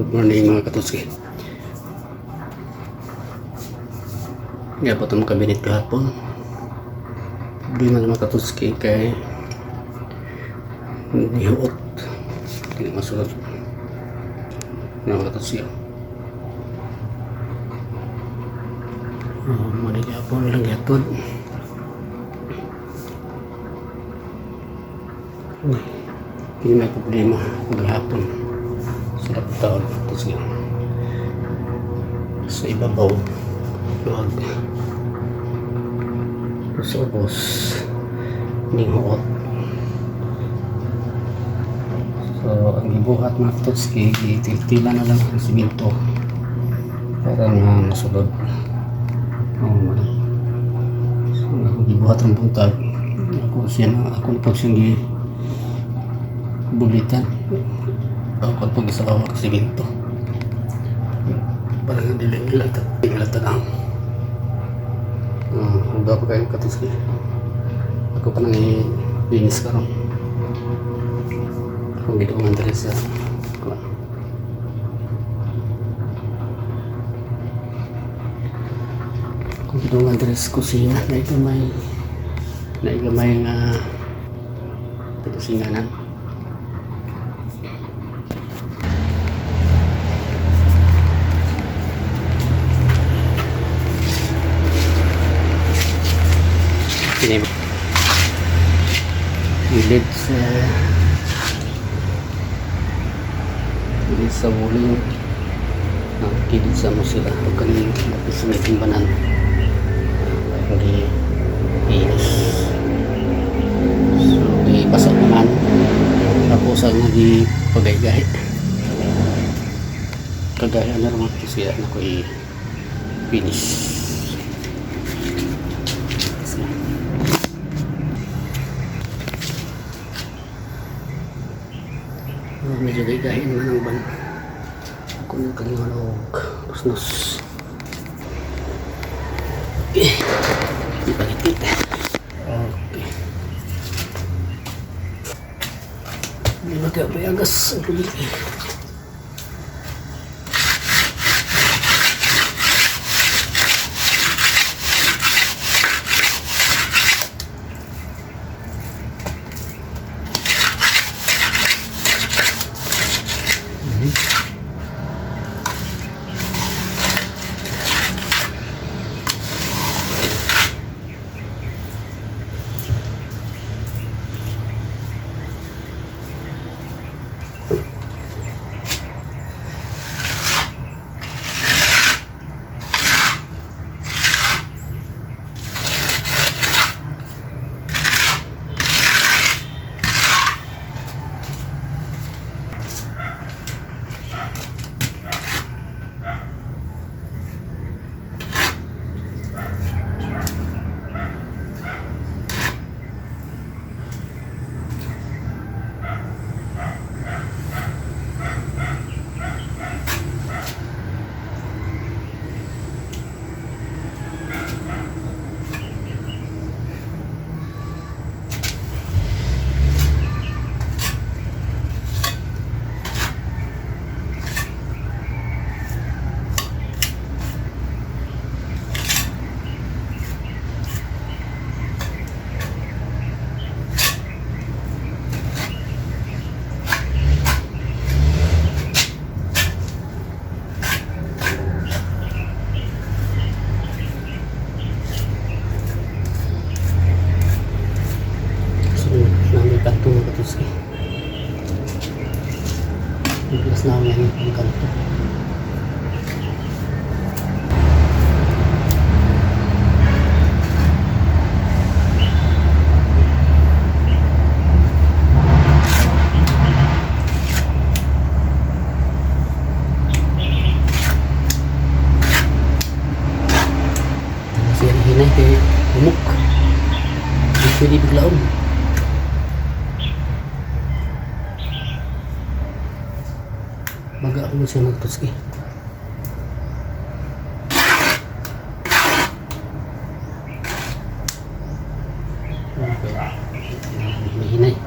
Good morning, mga katutski. Nga po itong kabinet kahapon. Problema na, mga katutski, kay nihuot. Hindi masulod. Mga katutski. Oh, muna gihapon lang gihatod. Uy, hindi may problema maghapon. Sarap taon katutski. Sa ibabaw, luwag. Sa ubos, ning huot. So, ang gibuhat, mga katutski, gitiltila na lang ang simento para nga masulod. Oh, man. So, ang gibuhat ang buntag, ako siya na, ako na pag siyang gi bulitan. Ako pag isa ka simento. Para nga dili nila nila tanang. Huga pa kayo, katutski. Ako pa nang i-linis karon. Akong gidungan diri sa kuan. Akong gidungan diri sa kusina na gamay nga pinasinganan. Kini gilid sa wuling ang gilid sa mo sila o kaning dapit sa may timbanan ang gi linis. So gipasa naman, tapos ang gi pagay-gahi kagaya na rin siya na ko i-finish. So, oh, medyo gay-gahi naman ang ban. Ako nang kalingon og nus-nus. Okay. Di pagitit. Okay. Di ba kaya payagas ang tubig? So, namin kanto, mga katutski. Biglas namin ang kanto. Kasi ang hinay kay humok. Hindi pwede biglaon. Baga ako siya, mga katutski. Okay. Hinay.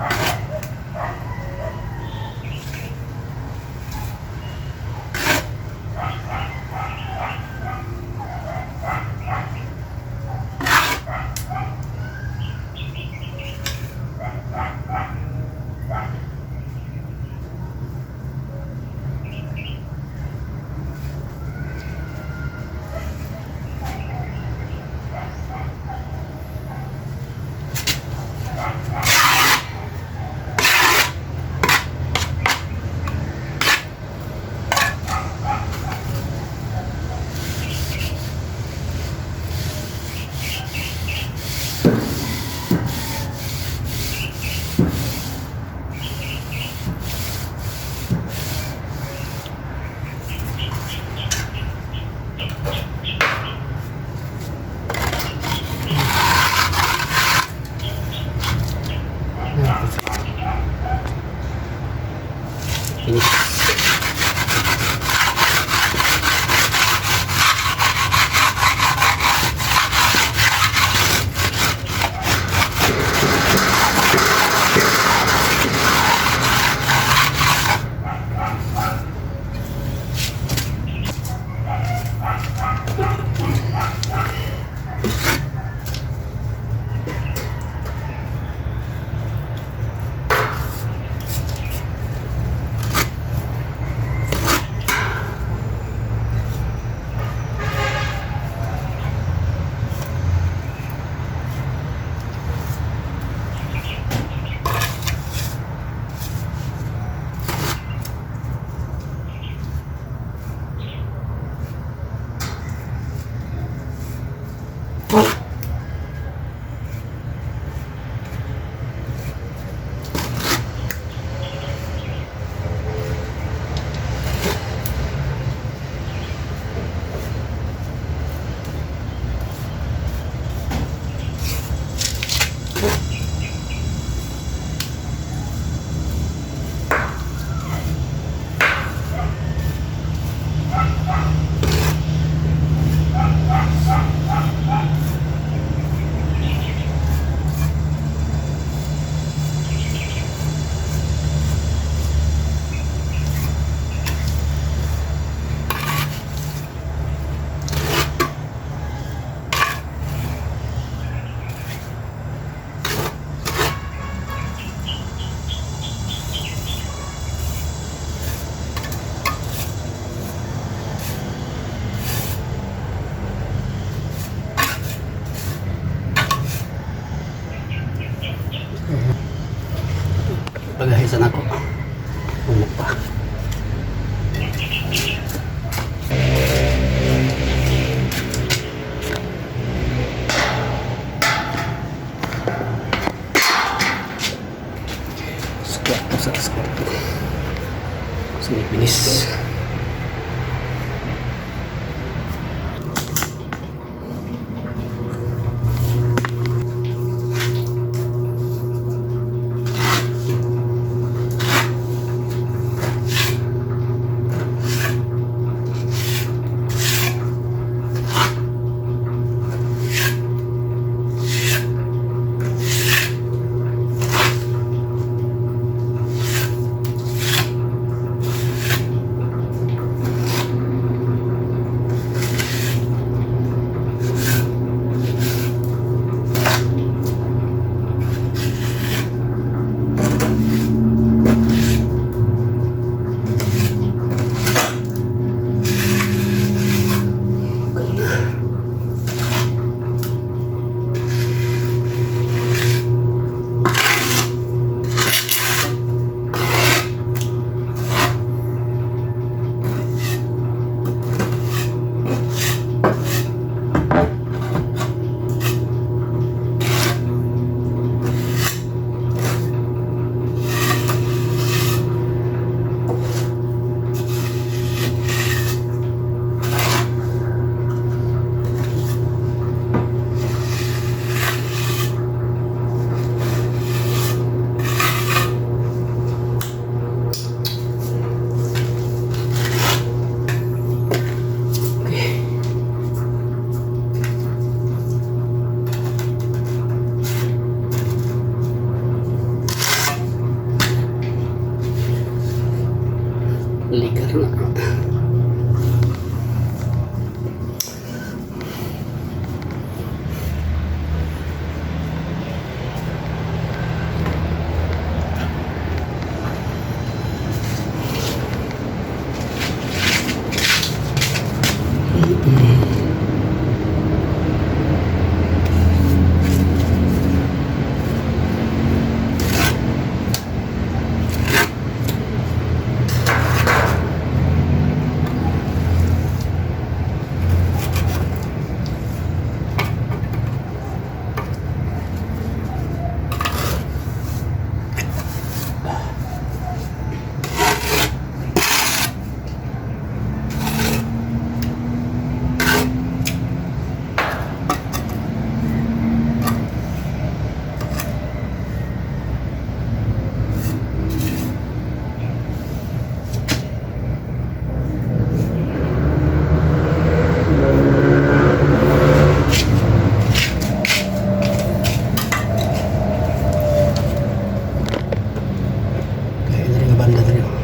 Kaya diri nga banda diri, oh.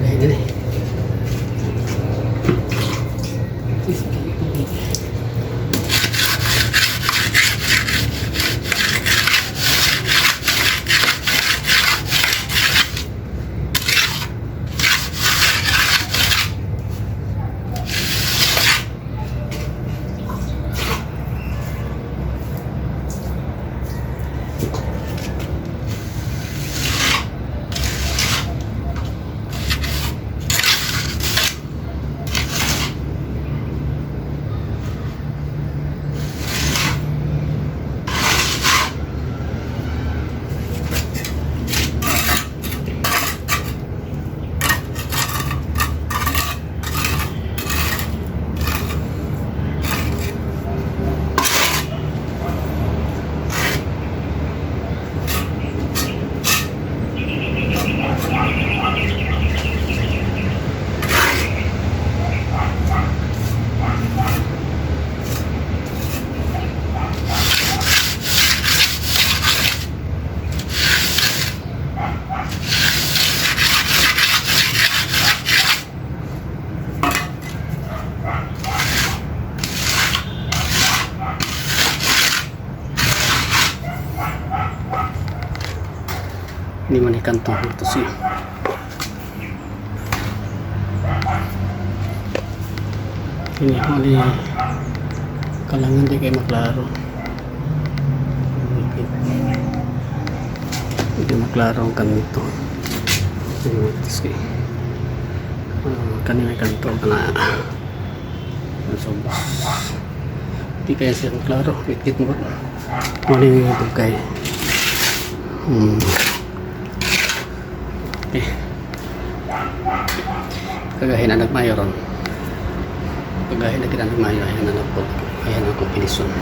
Dahil diri. Hindi man ikanto ito siya. Ini mali kalangan di kay maklaro. Hindi maklaro ang kanto. Ini kay kanina kanto kana. So, di kaya siya maklaro. Wait, mo ba? Mali yung dugay. Okay. Kagahin na nagmayo ron. Kagahin na kita nagmayo. Ayan na po. Ayan ang kombinasyon.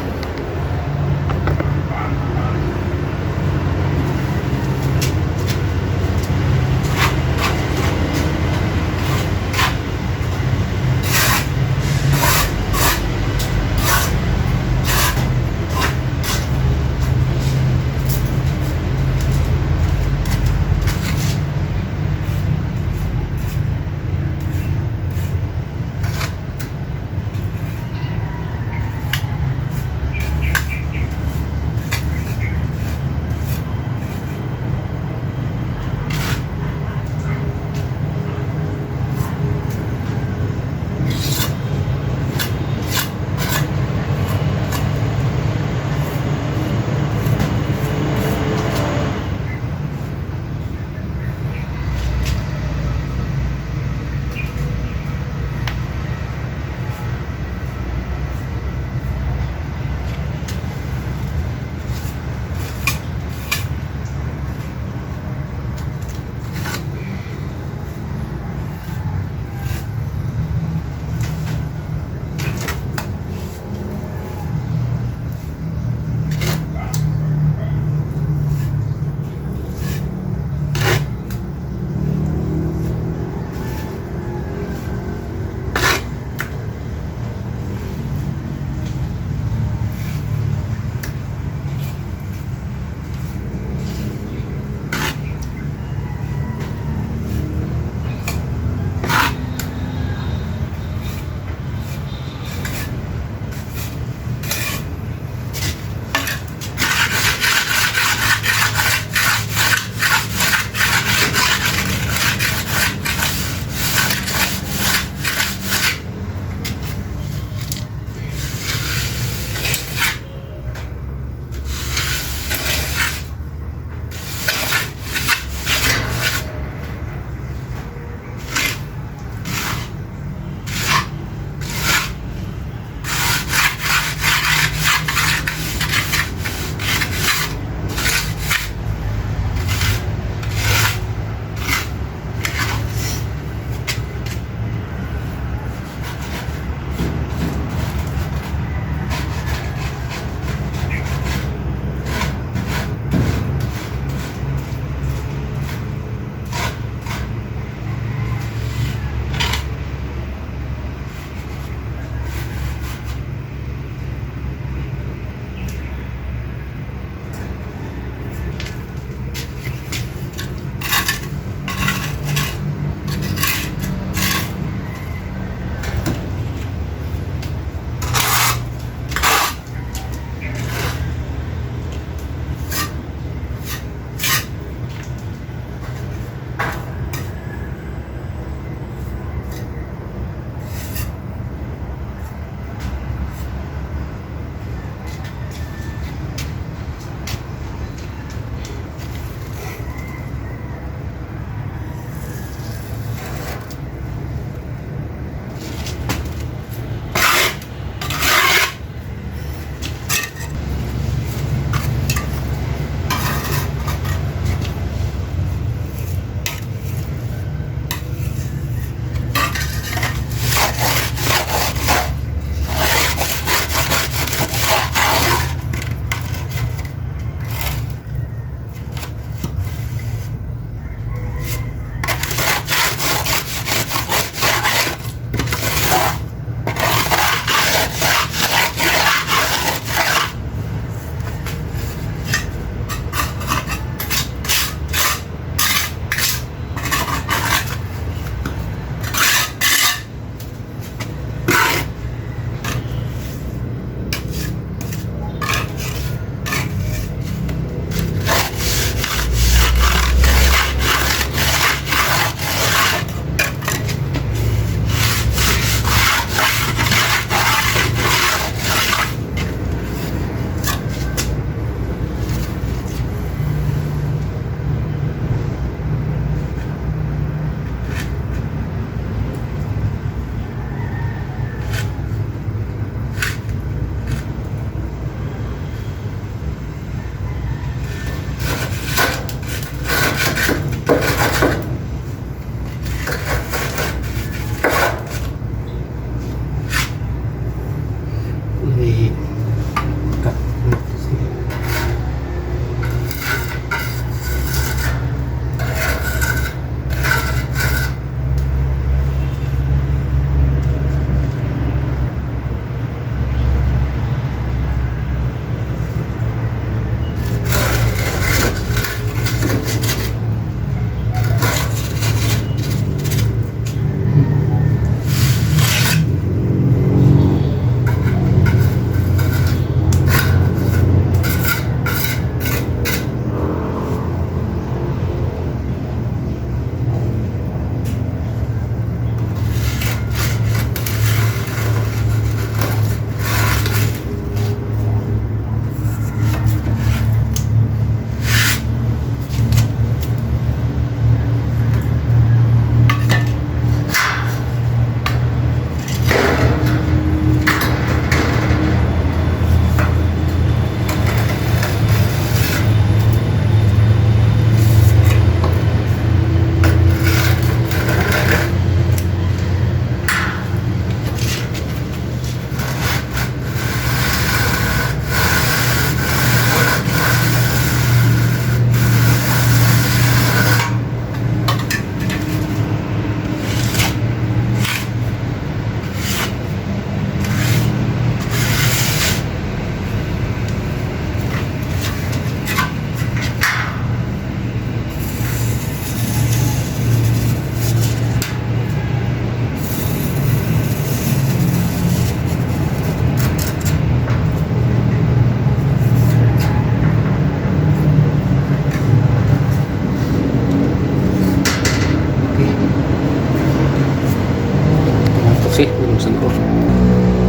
Toski, ang sangko.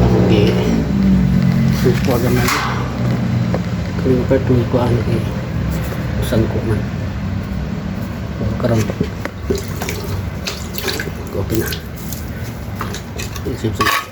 Ako gi suko gamay. Kani part ni kuan kay sangko man. So, karon okay na. Isip sa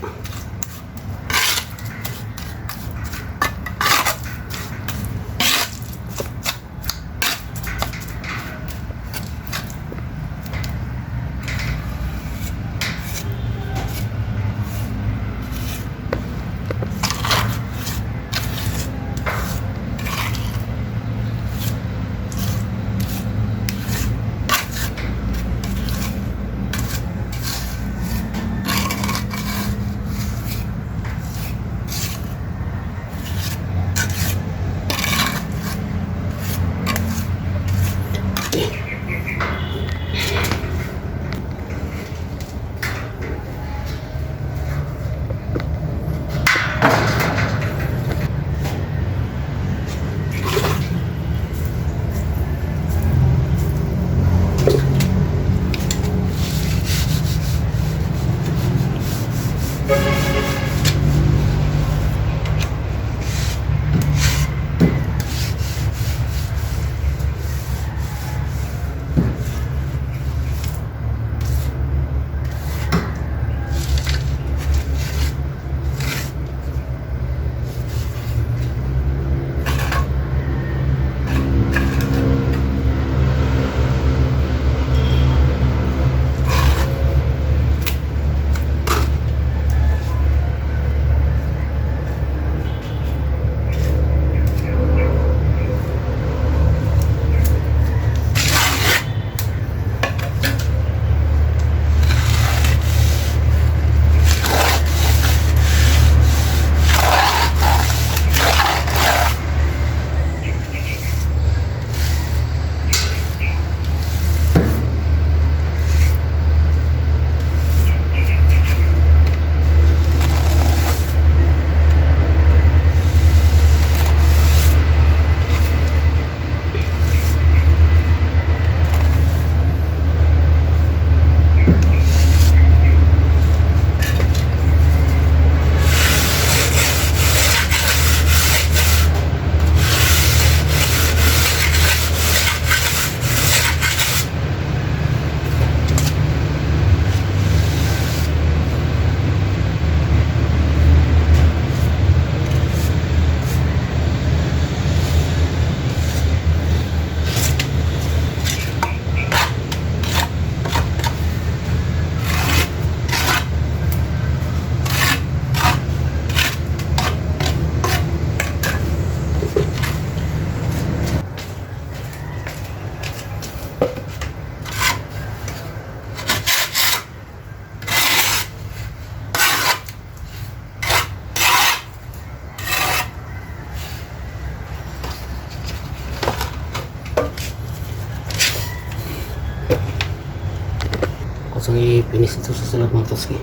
Ako i-finish ito sa sulod, mga toski.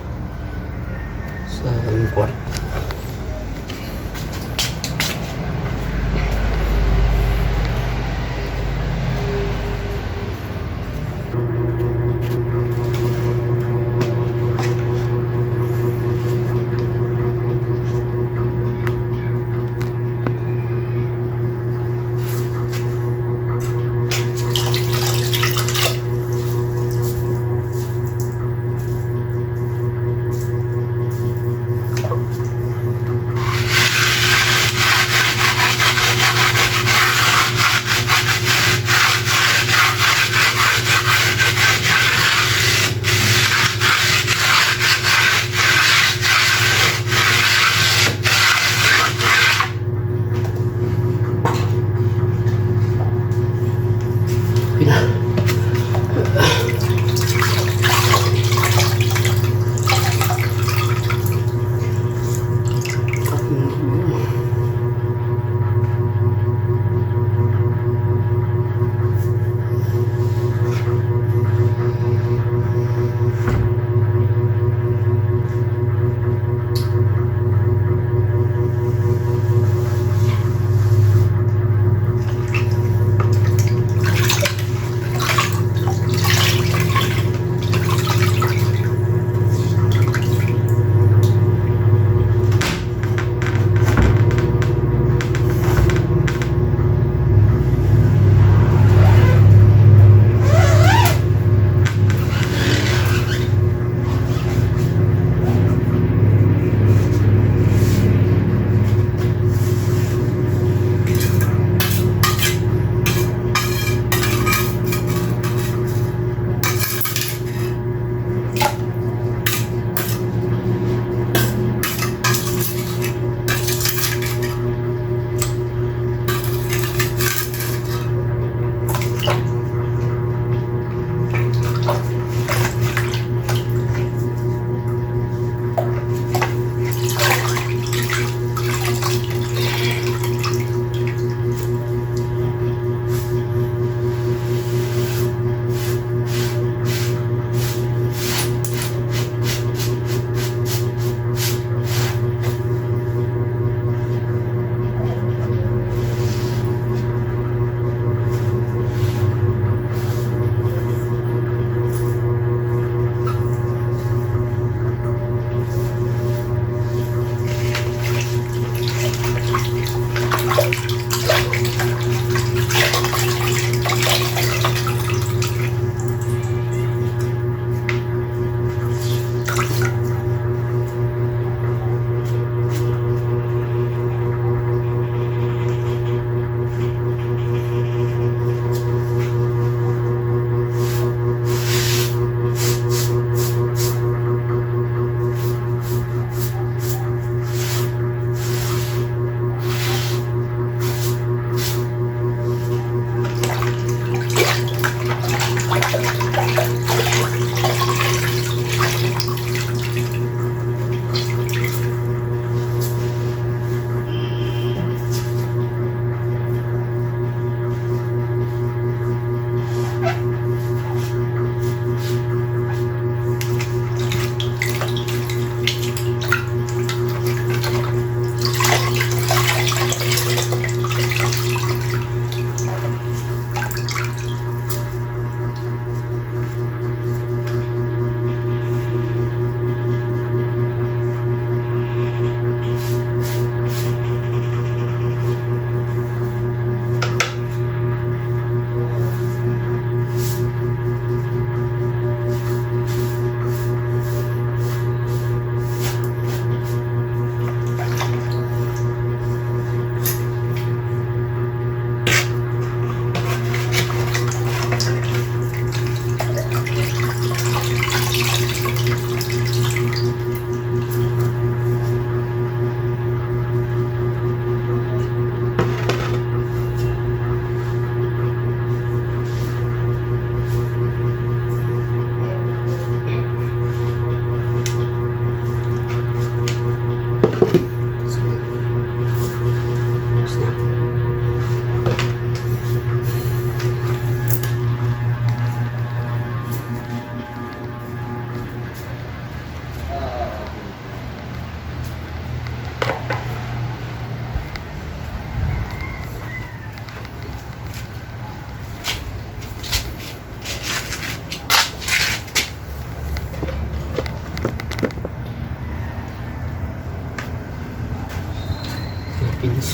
Sa aming kwarto.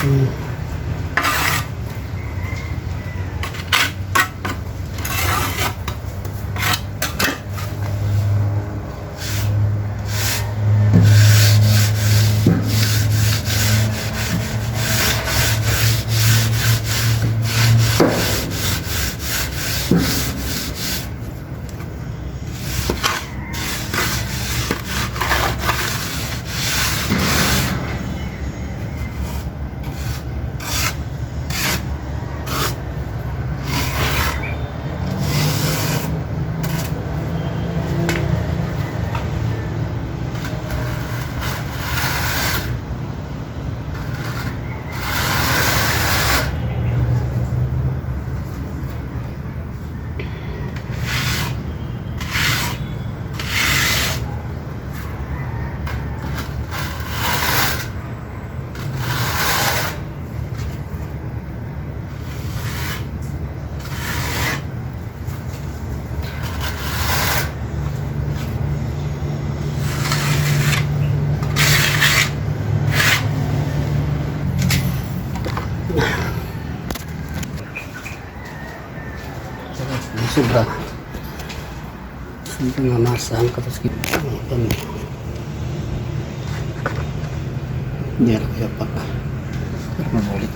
So, sobra. Sobra nga masa ang katos kita. Hindi na kaya pa. Pero mabulit.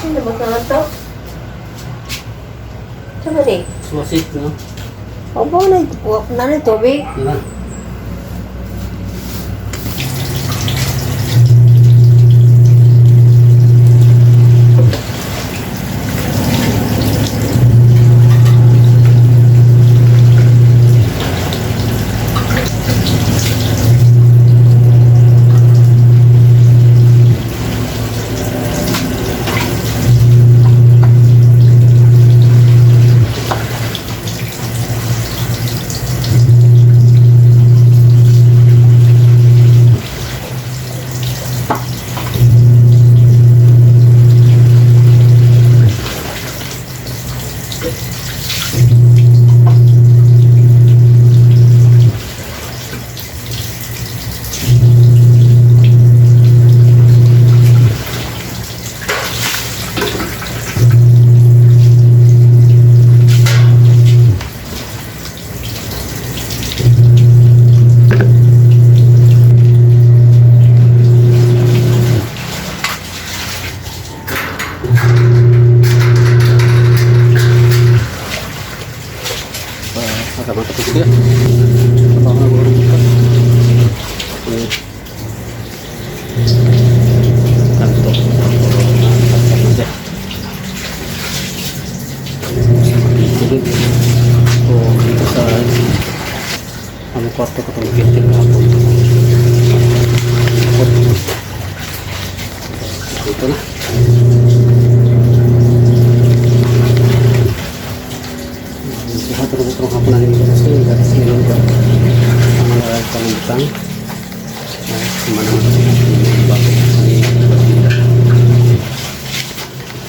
Sino ba ito? Sama ni? Suwasit, no? Opo na, na na tubig. Diba? Kanto. So, na siya. Sa dito. So, dito sa ang kwarto ko itong pintil na hapon. Hapon. Dito na. Buhat rin itong hapon natin dito kasi kasi nilong ko ang mga panumutang. Ay, kumanang bago ni Batida.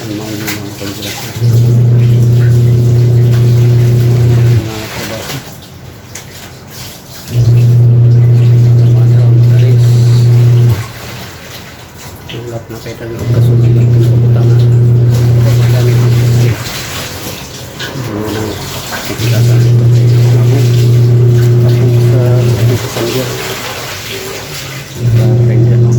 Ang mga mga konsultasyon. Mga trabaho. Mga mga Ulat na kay tayo kasulod ng pagbutangan. Paggamit ng kasi. Ano nang pagkakasal ito kay ako. Ako sa dito sa Miguel. Sa Ranger, no?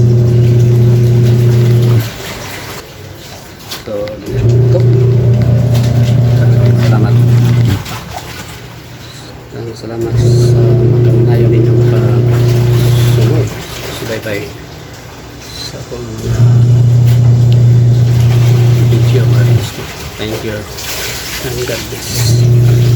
So, dito. Salamat. Salamat sa makamunayon ninyong pa sunod. Subaybay sa akong video, mga gusto. Thank you and God bless.